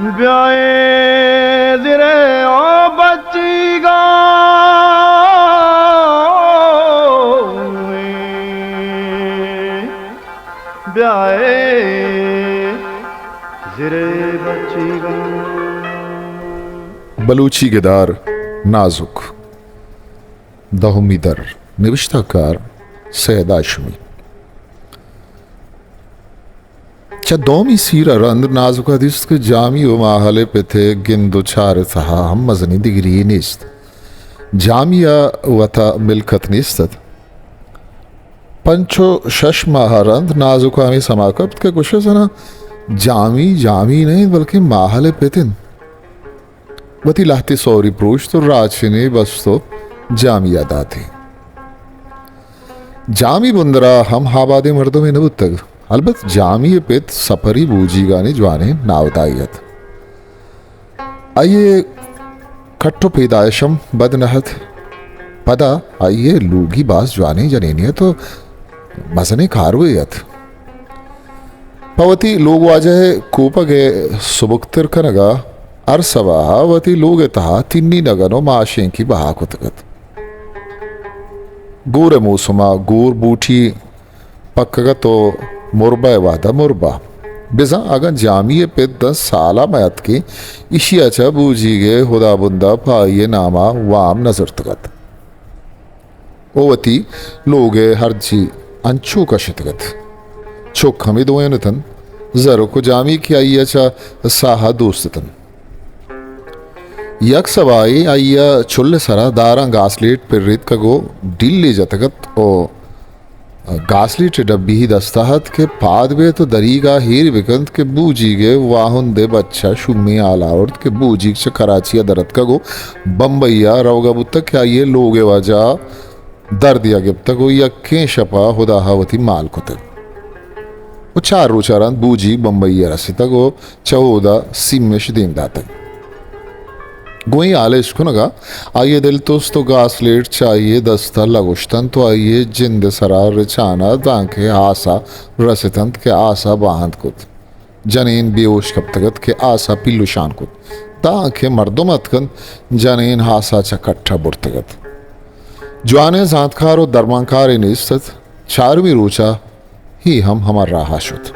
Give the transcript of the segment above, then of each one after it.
بیائے زرے او بچیگاں، بیائے زرے بچیگاں۔ بلوچی گدار نازک، دہمی در، نبشتہ کار سید ہاشمی۔ چہ دومی سیر ءَ رند نازک ءَ دیست کہ جامی ءُ ماہل ءِ پت ءِ گند ءُ چار ءِ تہا ہم مزنیں دگرے یے نیست۔ جامی ءَ وت ءَ ملکت نیست ات۔ پنچ ءُ شش ماہ ءَ رند نازک ءَ ہمے سما کپت کہ گوشئے زاناں جامی، جامی نہ انت بلکیں ماہل ءِ پت انت۔ وتی لہتے سوری پروشت ءُ راچنے بست ءُ جامی ءَ دات ئے۔ جامی بندر ءَ ہم آبادیں مردمے نہ بوتگ۔ البت جامی ءِ پت سپری بوجیگانی جوانیں ناودائی ات۔ آئی ءِ کٹ ءُ پیدائش ہم بد نہ ات۔ پدا آئی ءِ لوگی باز جوانیں جنینے ات ءُ مزنیں کاروے ات۔ پہ وتی لوگ واجہ ءِ کوپگ ءِ سبکتر کنگ ءَ ہر سباہ ءَ وتی لوگ ءِ تہا تنی نگن ءُ ماشینکی بہا کتگ ات۔ گور ءِ موسم ءَ گور بوٹی پکگ ات ءُ مربا ءِ وہد ءَ مربا۔ بزاں اگاں جامی ءِ پت داں سال ءَ میاتکیں، ایشی ءَ چہ بوجیگ ءِ ہدابند ءَ پہ آئی ءِ نام ءَ وام نہ زرتگ ات۔ او وتی لوگ ءِ ہرجی انچو کشتگ ات۔ چک ہمے دوئین اتنت، زرک ءُ جامی کہ آئی ءَ چہ ساہ ءَ دوست اتنت۔ یک سباہے آئی ءَ چل ءِ سرا داراں گاسلیٹ پریتکگ ءُ ڈیلے جتگ ات ءُ گاسلیٹ ءِ ڈبی دست ءَ ات کہ پاد بیت ءُ دریگ ءَ ایر بکنت کہ بوجیگ ءِ واہند ءِ بچ ءَ شومیں ہال آورت کہ بوجیگ چہ کراچی ءَ در اتکگ ءُ بمبئی ءَ روگ ءَ بوتگ کہ آئی ءِ لوگ ءِ واجہ ءَ دردے ءَ گپتگ ءُ یکیں شپ ءَ ہدا ءَ وتی مال کتگ ءُ چار روچ ءَ رند بوجیگ بمبئی ءَ رسیتگ ءُ چہ اودا سیمش دیم داتگ۔ گوں اے ہال ءِ اشکنگ ءَ آئی ءِ دل تست ءُ گاسلیٹ چہ آئی ءِ دست ءَ لگوشتنت ءُ آئی ءِ جند ءِ سرا رچان ءَ دانکہ آس ءَ رستنت کہ آس ءَ باہند کت۔ جنین بے ہوش کپتگ ات کہ آس ءَ پیلوشان کت۔ دانکہ مردم اتکنت، جنین آس ءَ چہ کٹ ءَ برتگ ات۔ جوانیں زانتکار ءُ درمانکارے نیست ات۔ چارمی روچ ءَ اے ہم ہما راہ ءَ شت۔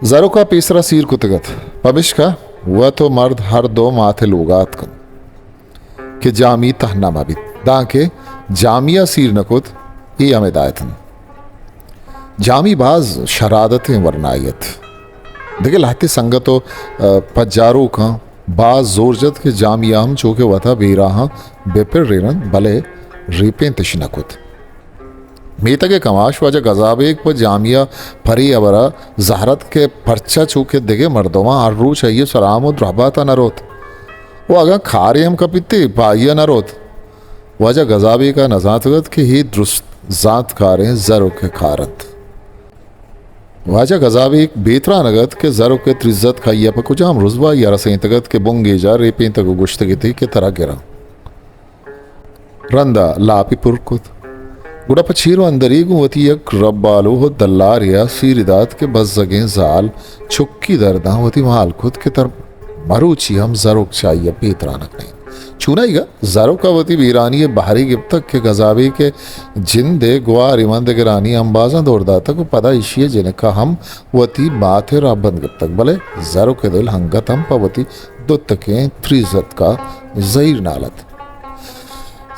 زرک ءَ پیسرا سیر کتگ ات، پمشکا وت ءُ مرد ہر دو مات ءِ لوگ ءَ اتکنت کہ جامی تہنا مہ بیت، دانکہ جامی ءَ سیر نہ کت، اے ہم ہدایت انت۔ جامی باز شرادتیں ورنایے ات۔ دگہ لہتے سنگت ءُ، ءَ، پجاروکاں باز زور جت کہ جامی ءَ ہم چو کہ وت ءَ بیراہاں بہ پریننت، بلے ریپینتش نہ کت۔ میتگ ءِ کماش واجہ گزا بیگ پہ جامی ءَ پرے ہبر ءَ زہر ات کہ پرچا چو کہ دگہ مردماں ہر روچ آئی ءِ سلام ءُ درہبات ءَ نہ روت ءُ اگاں کارے ہم کپیت ئے پہ آئی ءَ نہ روت۔ واجہ گزا بیگ ءَ نہ زانتگ ات کہ اے درست زانتکاریں زرک ءِ کار انت۔ واجہ گزا بیگ بے ترانگ ات کہ زرک ءِ تریزتک آئی ءَ پہ کجام رزوائی ءَ رسینتگ ات کہ بنگیج ءَ ریپینتگ ءُ گوشتگ ات ئے کہ ترا گراں۔ رند ءَ لاپی پر کت۔ گڑا پہ چیر ءُ اندری گوں وتی یک ربالوہ ءُ دلارے ءَ سیری دات کہ بزگیں زال چکی درداں وتی مال کت کہ تر مروچی ہم زرک چہ آئی ءَ بے ترانگ نہ انت۔ چونائیگ ءَ زرک ءَ وتی بیرانی ءِ بہرے گپتگ کہ گزا بیگ ءِ جند ءِ گوارے مان دگرانی امبازاں دور داتگ ءُ پدا ایشی ءِ جنک ءَ ہم وتی مات ءِ رہبند گپتگ، بلے زرک ءِ دل انگت ہم پہ وتی دوتکیں تریزتک ءَ زہیر نال ات۔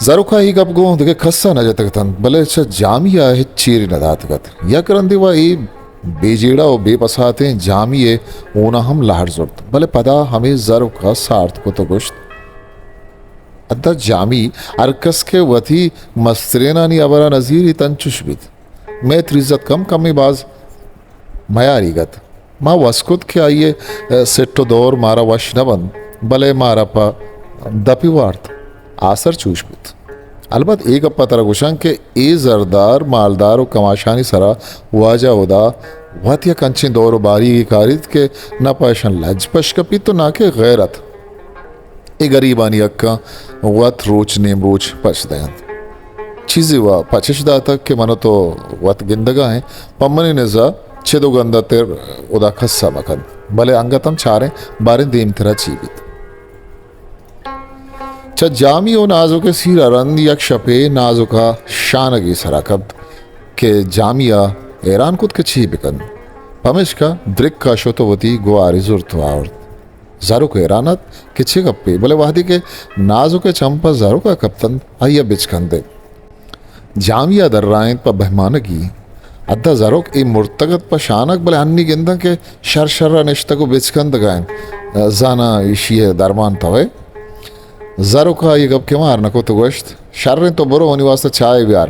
زرک ءَ اے گپ گوں دگہ کس ءَ نہ جتگ اتنت، بلے چہ جامی ءَ ہچ چیرے نہ داتگ ات۔ یک رندے وا اے بے جیڑہ ءُ بے پساتیں جامی ءِ ہون ءَ ہم لہڑ زرت، بلے پدا ہمے زرک ءَ سارت کت ءُ گوشت، انت جامی، ہر کس کہ وتی مسترینانی ہبر ءَ نزیریت انچش بیت۔ مئے تریزتک ہم کمے باز میاریگ ات۔ ما وس کت کہ آئی ءِ سٹ ءُ دور مارا وش نہ بنت، بلے مارا پہ دپی وارت۔ آسر چوش بوت۔ البت اے گپ ءَ ترا گوشاں کہ اے زردار، مالدار ءُ کماشانی سرا واجہ ہدا وت یک انچیں دور ءُ باریگے کاریت کہ نہ پہ اشاں لج پش کپیت ءُ نہ کہ غیرت۔ اے گریبانی حقاں وت روچ نیمروچ پچ دئینت۔ چیزے وا پچش داتگ کہ من ءُ تو وت گندگ ءَ ایں، پہ منی نز ءَ چد ءُ گند ءَ تر ہدا کس ءَ مہ کنت۔ بلے انگت ہم چاریں باریں دیمترا چی بیت۔ چہ جامی و نازک ء سیر ء رند یک شپے نازک ء شانگے سرا کپت کہ جامی ء حیران کت کہ چی بکنت۔ پمیشکا درک ء شت و وتی گواری زرت و آورت۔ زرک حیران ات کہ چے گپے، بلے وہدے کہ نازک ء چم پہ زرک ء کپتنت، آئی ء بچکندت۔ جامی ء درائینت پہ بہمانگی۔ ادا زرک اے مرتگ ات پہ شانگ، بلے ہنی گنداں کہ شر شر ء نشتگ و بچکندگ ء انت۔ زاناں ایشی ء درمان توئے؟ زرک ء اے گپ کہ مار نہ کت و گوشت، شر انت، تو برو منی واسطہ چائے بیار۔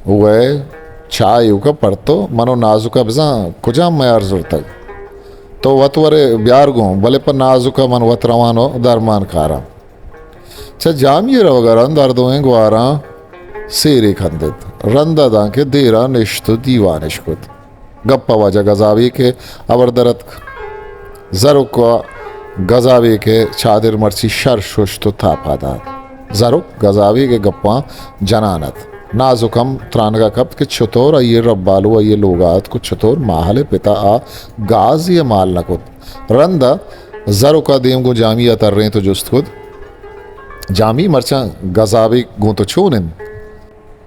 وئے، چائے ایوک ء پر تو من و نازک ء بزاں کجام میار زرتگ؟ تو وت ورے بیار گوں، بلے پہ نازک ء من وت روان و درمان کاراں۔ چہ جامی ء روگ ء رند ہر دوئیں گواراں سیرے کندت۔ رند ء دانکہ دیر ء نشت و دیوان اش کت۔ گپ ء واجہ گزابیک ء ہبر در اتک۔ زرک ء گزابیک ء چادر مرچی شر ششت و تاپا دات۔ زرک گزابیک ء گپاں جنان ات۔ نازک ہم ترانگ ء کپت کہ چتور آئی ء ربالو آئی ء لوگ ء اتک و چتور ماہل ء پت ء آ گازے ء مال نہ کت۔ رند ء زرک ء دیم گوں جامی ء ترینت و جست کت، جامی، مرچاں گزابیک گوں تو چون انت؟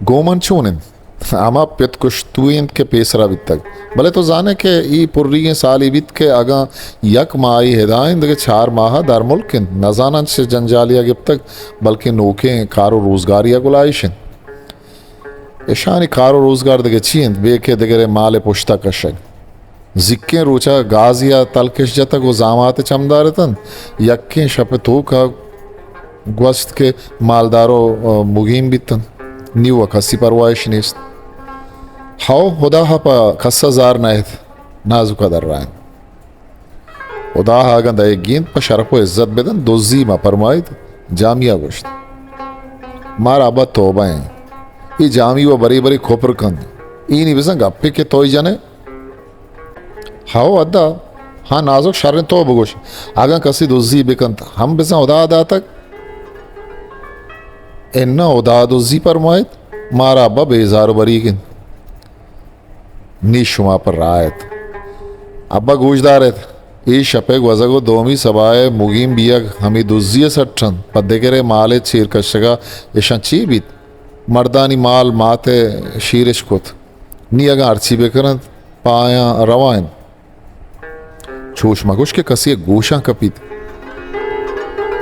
گوں من چون انت؟ ہما پت کشتوئے انت کہ پیسرا بیتگ۔ بلے تو زانئے کہ اے پریگیں سالے بیت کہ اگاں یک ماہے ہدا انت، دگہ چار ماہ درملک انت، نزاناں چہ جنجالے ء گپتگ، بلکیں نوکیں کار و روزگارے ء گلائیش انت۔ اشانی کار و روزگار دگہ چی انت، بے کہ دگرے مال ء پشتا کشگ۔ زیکیں روچا گازی ء تلکش جتگ و زامات ء چمدار اتنت۔ یکیں شپ ء توک ء گوست کہ مالدار و مگیم بیتنت۔ نی و کسی پرواہش نیست۔ ہئو، ہدا ء پہ کس ء زار نہ ات۔ نازک ء درائینت۔ ہدا ء اگاں دئیگی انت، پہ شرپ و عزت بدنت، دزی مہ پرمائیت۔ جامی ء گوشت، مارا ابا توبہ انت۔ اے جامی و برے برے کپر کنت۔ اے نی بزاں گپے کہ توئی جنئے۔ ہئو ادا، ہاں نازک، شریں تو بگوش، اگاں کسی دزی بکنت ہم بزاں ہدا داتگ۔ اناں ہدا دزی پرمائیت، مارا ابا بیزار و بریگ انت۔ نی شما پر راہ ات۔ ابا گوش دار ات، اے شپ ء گوزگ و دومی سبا ء مگیم بیگ ہمے دزی ء سٹ انت، پہ دگرے مال ء چیر کشگ ء اشاں چے بیت؟ مردانی مال مات ء شیرش کت۔ نی اگاں ہرچی بہ کن انت، پہ آیاں روا انت۔ چوش مگوش کہ کسی ء گوشاں کپیت۔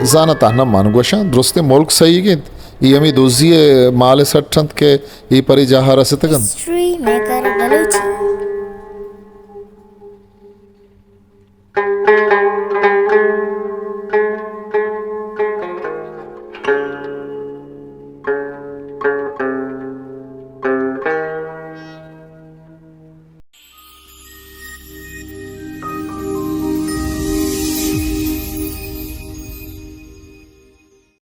زاناں تہنا من گوشاں، درستیں ملک سہیگ انت۔ اے ہمے دزی ء مال ء سٹ انت کہ اے پرے جاہ ء رستگ انت۔ History maker Balochi.